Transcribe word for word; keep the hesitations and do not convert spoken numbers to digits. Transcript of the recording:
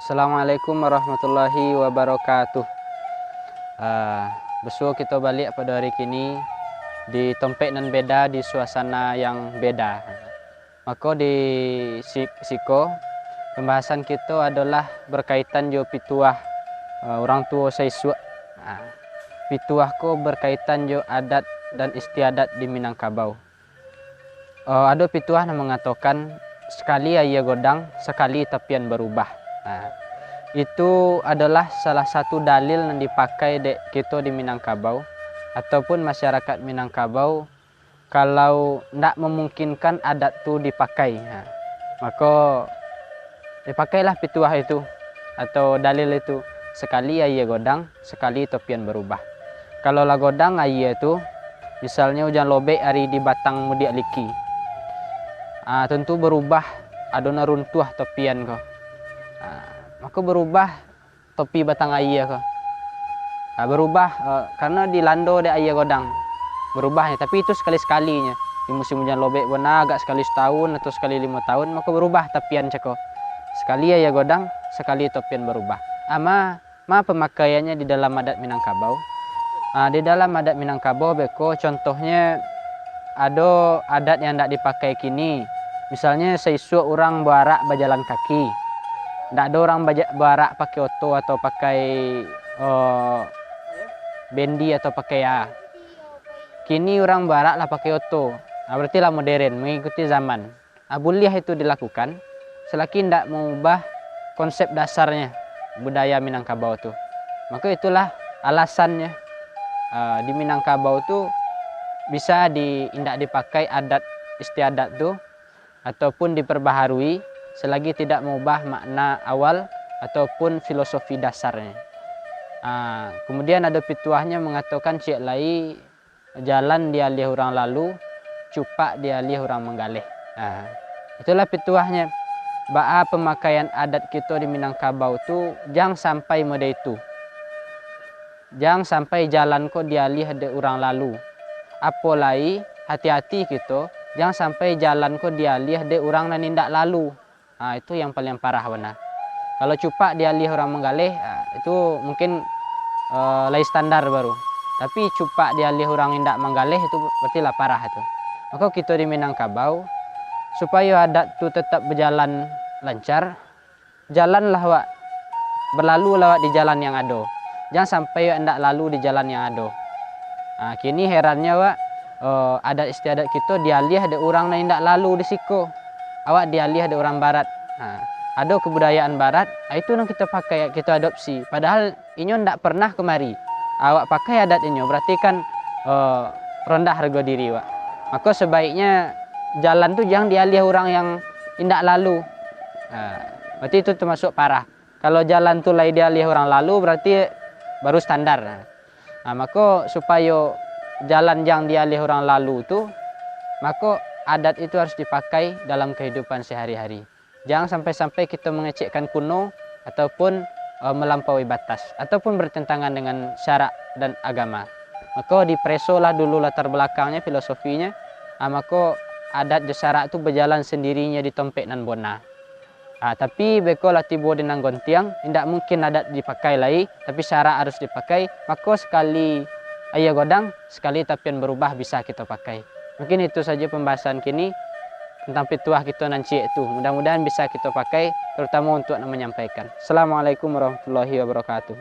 Assalamualaikum warahmatullahi wabarakatuh. Ah, basuo kito baliak pado hari kini di tompek nan beda, di suasana yang beda. Mako di si-, siko, pambahasan kito adolah berkaitan jo pituah, eh, urang tuo saisuak. Ah, pituah ko berkaitan jo adat dan istiadat di Minangkabau. Eh, ado pituah nan mangatokan, "Sakali aia godang, sakali tapian barubah." Nah, itu adolah salah satu dalil nan dipakai dek kito di Minangkabau, ataupun masyarakat Minangkabau, kalau ndak memungkinkan adat tu dipakai. Nah, mako, dipakailah pituah itu, atau dalil itu, "Sakali aia godang, sakali topian barubah." Kalau lah godang aia tu, misalnyo ujan lobek ari di batang mudiak liki, ah, tantu barubah, ado nan runtuah topian ko. Ah, mako barubah topi batang aia ko. Ah, barubah, eh, karano dilando dek aia godang. Barubahnyo, tapi itu sakali-sakali nyo. Di musim ujan lobek bana, agak sakali satahun atau sakali limo tahun, mako barubah tapian cako. Sakali aia godang, sakali topian barubah. Ah, ma, ma pamakaiannyo di dalam adat Minangkabau? Ah, di dalam adat Minangkabau beko, contohnyo ado adat yang ndak dipakai kini. Misalnyo saisuak urang baarak bajalan kaki. Ndak ado urang baja-, baarak pakai oto atau pakai, eh, bendi atau pakai a. Kini urang baarak lah pakai oto. Ah, berarti lah modern, mengikuti zaman. Ah, buliah itu dilakukan, salaki indak mangubah konsep dasarnyo budaya Minangkabau tu. Mako itulah alasannyo, ah, di Minangkabau tu bisa di, indak dipakai adat istiadat tu, ataupun diperbaharui, salagi tidak mangubah makna awal ataupun filosofi dasarnyo. Ah, kemudian ado pituahnyo mangatokan ciek lai, "Jalan dialiah urang lalu, cupak dialiah urang manggaleh." Nah, itulah pituahnyo. Baa pamakaian adat kito di Minangkabau tu, jan sampai mode itu. Jan sampai jalan ko dialiah dek urang lalu. Apo lai, hati-hati kito, jan sampai jalan ko dialiah dek urang nan indak lalu. Ha, itu yang paling parah bana. Kalau cupak dialiah urang manggaleh, ha, itu mungkin, eh, lai standar baru. Tapi cupak dialiah urang indak manggaleh, itu berarti lah parah itu. Mako kito di Minangkabau, supayo adat tu tetap bajalan lancar, jalanlah awak, balalulah awak di jalan yang ado. Jan sampai awak indak lalu di jalan yang ado. Ha, kini herannyo awak, eh, adat istiadat kito dialiah dek urang nan indak lalu di siko. Awak dialiah dek urang barat. Ha, ado kebudayaan barat, ha, itu nan kito pakai, kito adopsi. Padahal inyo ndak pernah kemari. Awak pakai adat inyo, berarti kan, eh, rondah hargo diri awak. Mako sebaiknyo jalan tu jan dialiah urang yang indak lalu. Ha, berarti itu termasuk parah. Kalau jalan tu lai dialiah urang lalu, berarti baru standar. Nah, mako supayo jalan jan dialiah urang lalu tu, mako adat itu harus dipakai dalam kehidupan sehari-hari. Jan sampai-sampai kito mangecekkan kuno ataupun, eh, melampaui batas ataupun bertentangan dengan syarak dan agama. Mako diparesolah dulu latar balakangnyo, filosofinyo, ah, mako adat jo syarak tu bajalan sandirinyo di tompek nan bona. Ah, tapi beko lah tibo di nan gontiang, indak mungkin adat dipakai lai, tapi syarak harus dipakai, mako sakali aia godang, sakali tapian barubah bisa kito pakai. Mungkin itu sajo pambahasan kini tentang pituah kito nan ciek tu. Mudah-mudahan bisa kito pakai, terutamo untuak nan manyampaikan. Assalamualaikum warahmatullahi wabarakatuh.